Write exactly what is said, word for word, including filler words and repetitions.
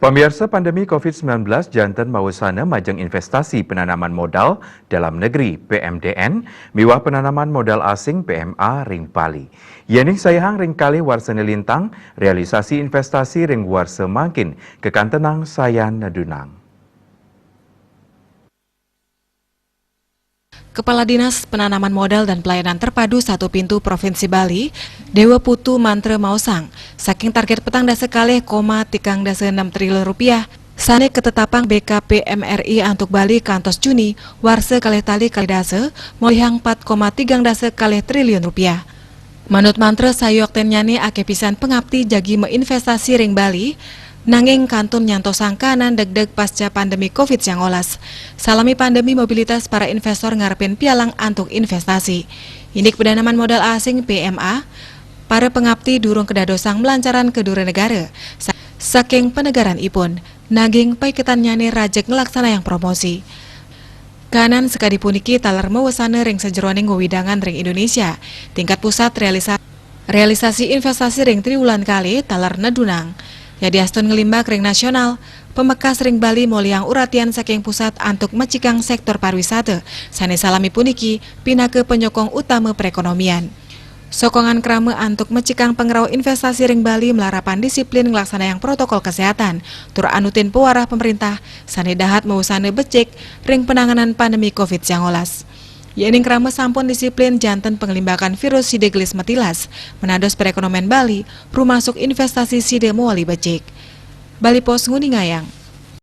Pamiarsa, pandemi covid sembilan belas janten mawesana majeng investasi penanaman modal dalam negeri, P M D N, miwah penanaman modal asing, P M A, ring Bali. Yening sayahang ring kalih warsane lintang, realisasi investasi ring warsa mangkin kakantenang sayan nedunang. Kepala Dinas Penanaman Modal dan Pelayanan Terpadu Satu Pintu Provinsi Bali, Dewa Putu Mantra maosang, saking target petang dasa kalih koma tigang dasa enam triliun rupiah, sane katetapang B K P M R I antuk Bali kantos Juni warsa kalih tali kalih dasa, molihang empat koma tigang dasa kalih triliun rupiah. Manut Mantra, sayuaktennyane akeh pisan pangapti jagi mainvestasi ring Bali, nanging kantun nyantosang kahanan degdeg pasca pandemi covid sembilan belas. Salami pandemi, mobilitas para investor ngarepin pialang antuk investasi. Indik penanaman modal asing, P M A, para pangapti durung kadadosang malancaran ka dura negara sa-, saking panegaran ipun, nanging paiketannyane rajeg nglaksanayang promosi. Kahanan sakadi puniki taler mawesana ring sajeroning wewidangan ring Indonesia. Tingkat pusat realisa-, realisasi investasi ring triwulan kalih taler nedunang. Yadiastun nglimbak ring nasional, pamekas ring Bali molihang uratian saking pusat antuk mecikang sektor pariwisata, sane salami puniki pinaka panyokong utama perekonomian. Sokongan krama antuk mecikang pangrauh investasi ring Bali malarapan disiplin nglaksanayang protokol kesehatan, tur anutin pawarah pamerintah sane dahat mawesana becik ring penanganan pandemi covid sembilan belas. Yening krama sampun disiplin, janten panglimbakan virus sida gelis matilas, manados perekonomian Bali, rumasuk investasi sida mawali becik. Bali Post nguningayang.